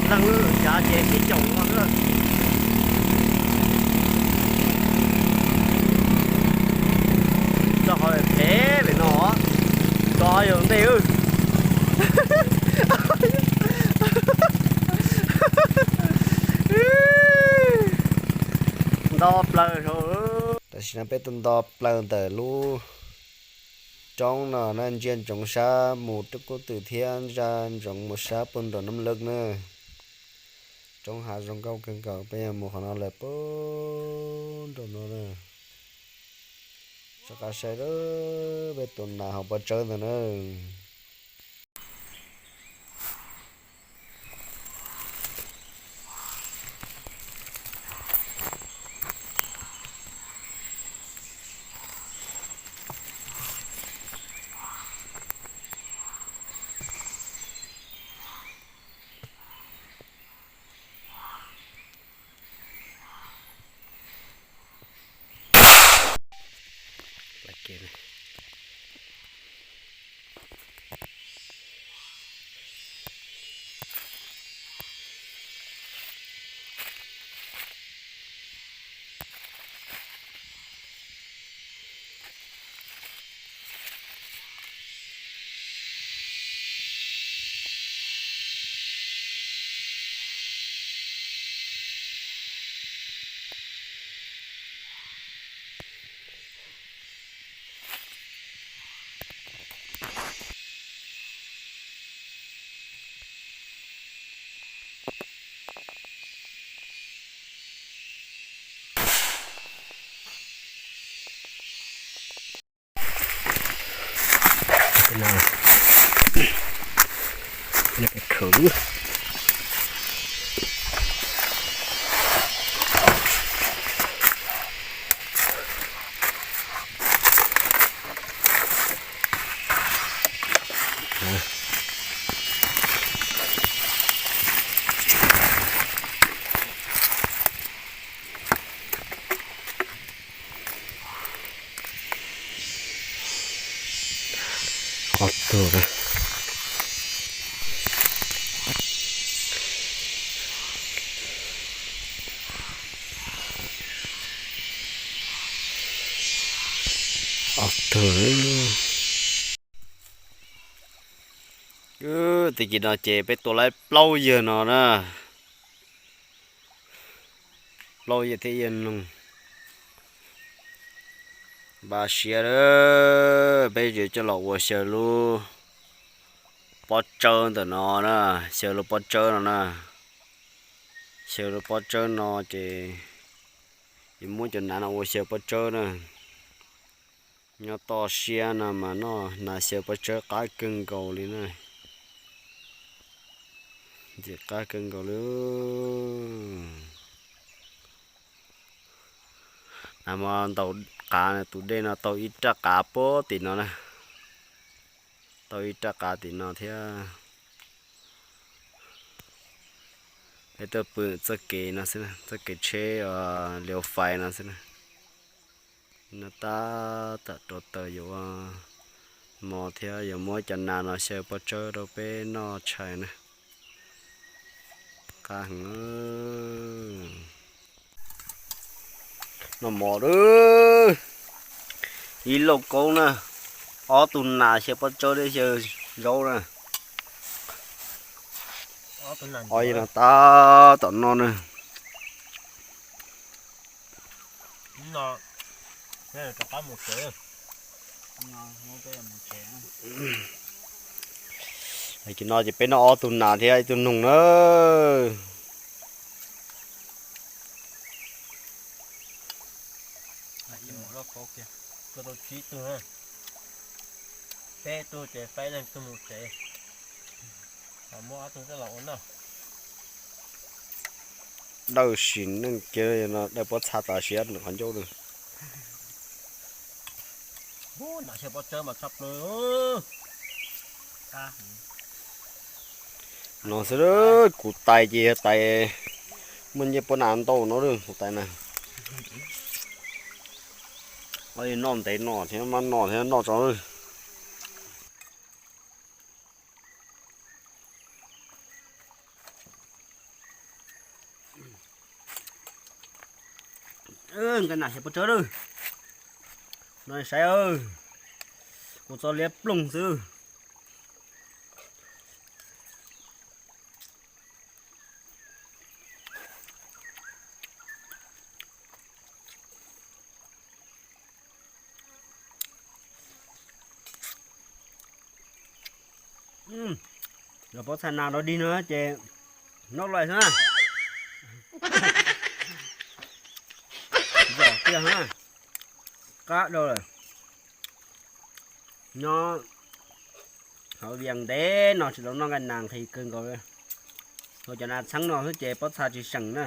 Leej lub xyav ces sib caum no xwb. Txog qhov phem phem no, tso yus ntej. Nto plaws saud. Tam sim no peb tuaj nto plaws ntawm lub roob no na, ntsia ntsoov sab mus rau Kub Twm thiab ntsia ntsoov mus sab puag nram Nam Lwm na. Roob hav zoo nkauj kawg nkaus, peb yog mus qhov no lawm puag nram no na. Soj qab saib peb tus nas hauv pob tsawb ntawd na. Ob tug, ob tug. Tag kis no ces peb tua laib plaub yawg no na. Plaub yawg thiab yawg noog. Npaj siab lawm, peb yuav coj los ua xyaw lub pob tsawb ntawm no na, xyaw lub pob tsawb no na. Xyaw lub pob tsawb no ces yuav muab cov nas no ua xyaw pob tsawb na. Nyob toj siab no mas noj nas xyaw pob tsawb qab kawg nkaus li na. Ntxim qab kawg nkaus li. Nag hmo ntaus qav, tus dej no tau ib raj qav puag tim no na. Tau ib raj qav tim no thiab. Peb tuaj pw txoj kev no xwb, txoj kev tsheb liaus fais no xwb na. No tab tom rau taws yuav ua mov thiab yuav muab cov nas no xyaw pob tsawb rau peb noj tshais na. Qab heev. Noj mov lawm. Ib lauj kaub na, ob tug nas xyaw pob tsawb thiab xyaw zaub na. Ob yawg no tab tom noj na. Tam kis no ces peb noj ob tug nas thiab ib tug noog na. Peb tug ces faib leej tug mus tsev, muab ob tug coj los ua noj. Dawb sim neej kiag no, dawb pob txha tas siab nws qhov ncauj lawm. No xwb, kuv tais ces yog tais muaj nyiaj puab nas ntau no, kuv tais na. Noj ntev no thiab, maj noj thiab noj tso. Nqaij nas xyaw pob tsawb lawm. No saib, kuv txoj liab ploog xwb. Yog pob txha nas dog dig no ces noj lawm xwb na. Zom tiag na, qab dhau lawm. Nyob hauv Vias ntev no tsis tau noj nqaij nas nqhis kawg nkaus li. Hauv cov nas txheeb no xwb ces pob txha tsis seem na.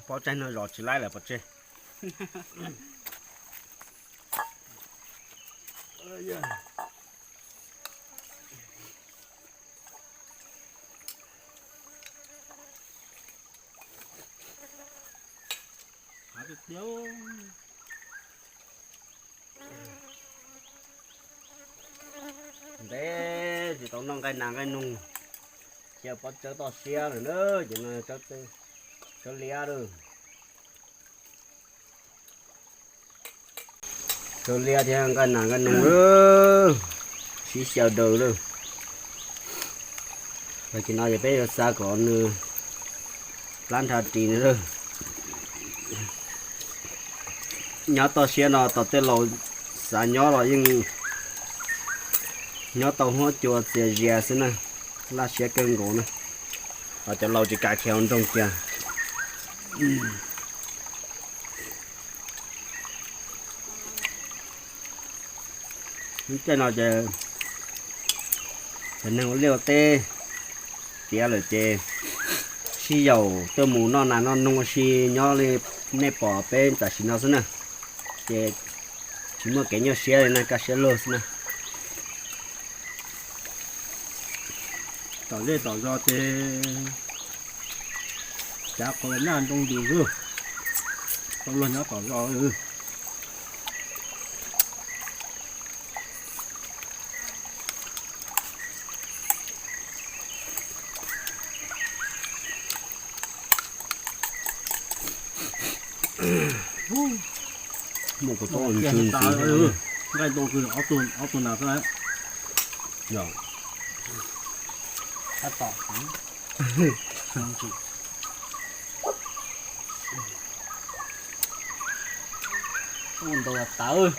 Pob tsaig no zov tsis laib lawm pov tseg. Ntev tsis tau noj nqaij nas nqaij noog, cia pob tsawb toj siab lawm na, ces no tsawb liab lawm. Tsawb liab thiab nqaij nas nqaij noog lawm, sib xyaw daws lawm. Tag kis no ces peb yuav xa kom nws plab nrhab ris nws lawm. Nyob toj siab no tos tej laus xav nyob los yeej nyob tau huab cua txias zias xwb na, laj siab kawg nkaus na. Los cov laus tsis kam khiav hauv nroog kiag. Lub caij no ces cov neeg ua liaj ua teb tiav lawm ces sib yaum tuaj mus noj nas noj noog ua si nyob li nej pom peb tam sim no xwb na. Ces tsis muaj kev nyuaj siab li na, kaj siab lug xwb na. Tom zej tom zos ces cav qhov naj ntoo ntws xwb, tau luag nyob tom zos. Muaj kuv tau ntsws ntxiv, nqaij ntoo twg ob tug nas xwb. Ntau tawv,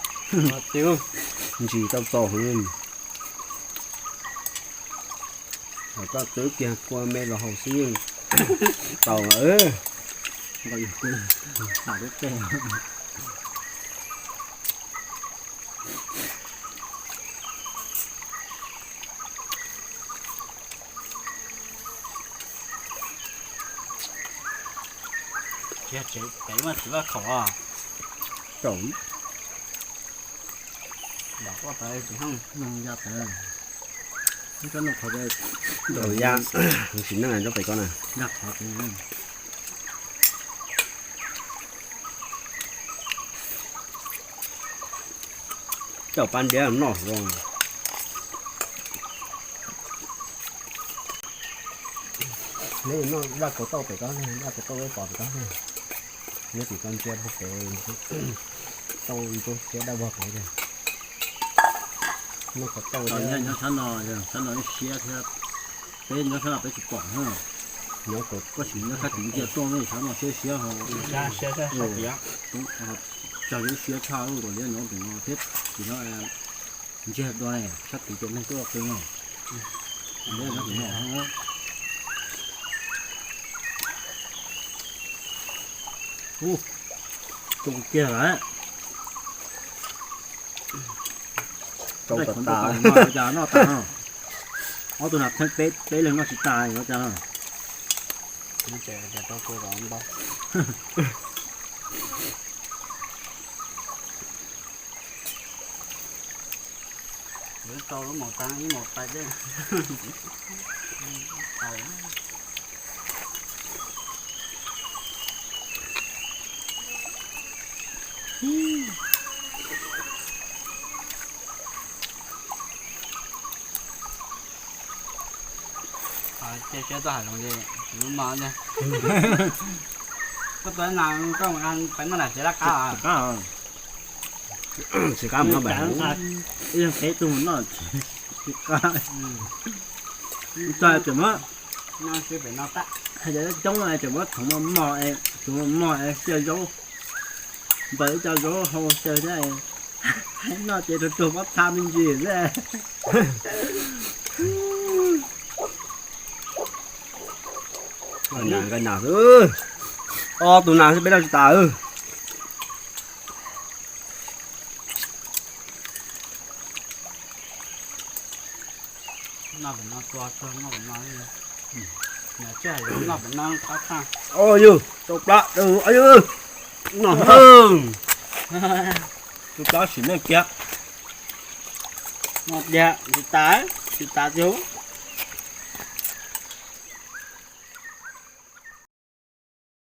ntsis tau txaus heev. Koj twb kiag kua me los haus xwb yeej tau. Tsev pem mas tsis vaj khaum os. Tau. Noj ya, sim neej nyob pem ko na. Coj pab ntiab noj. Neb noj zaj kaus tauj pem ko, zaj kaus tauj peb pom pem ko. Neb tim ko ntsia pem tauj ntsuab siab daj vog pem. Noj kaus tauj nyob sab no, sab no siab thiab. Peb nyob sab no peb tsis pom na. Koj sim nyob sab tim ntsia tuaj ne, sab no siab siab ho. Tsag lub siab tshaj nkaus liab nyob tim no thiab, tim no ntsiag dua ne, sab tid ces neeg tuaj qw no. Ub, tu kiag lawm. Rau tas tas. Noj tas no. Ob tug no peb, peb leeg noj tsis tas ua cas no. Rau lub maum tas ib maum tais dej. Ces siab txoj hais zoov ces tsis muaj mov thiab. Koj tuaj na, koj mus pem noj lam txiv laj qab. Tsis qab mus noj pem, ib leeg peb tug mus noj tsis qab. Txog tseem muab, coob tseem muab khoov mos mos, khoov mos mos xyaw zaub, npaws ib co zaub hau xyaw thiab. Noj ces rug rug pob txha me ntsis xwb. Ob tug nas xwb peb noj tsis tas. Yog, rau plab, yog, noj hwj, rau plab sim neej kiag. Noj diag tsis tas, tsis tas tsis hu.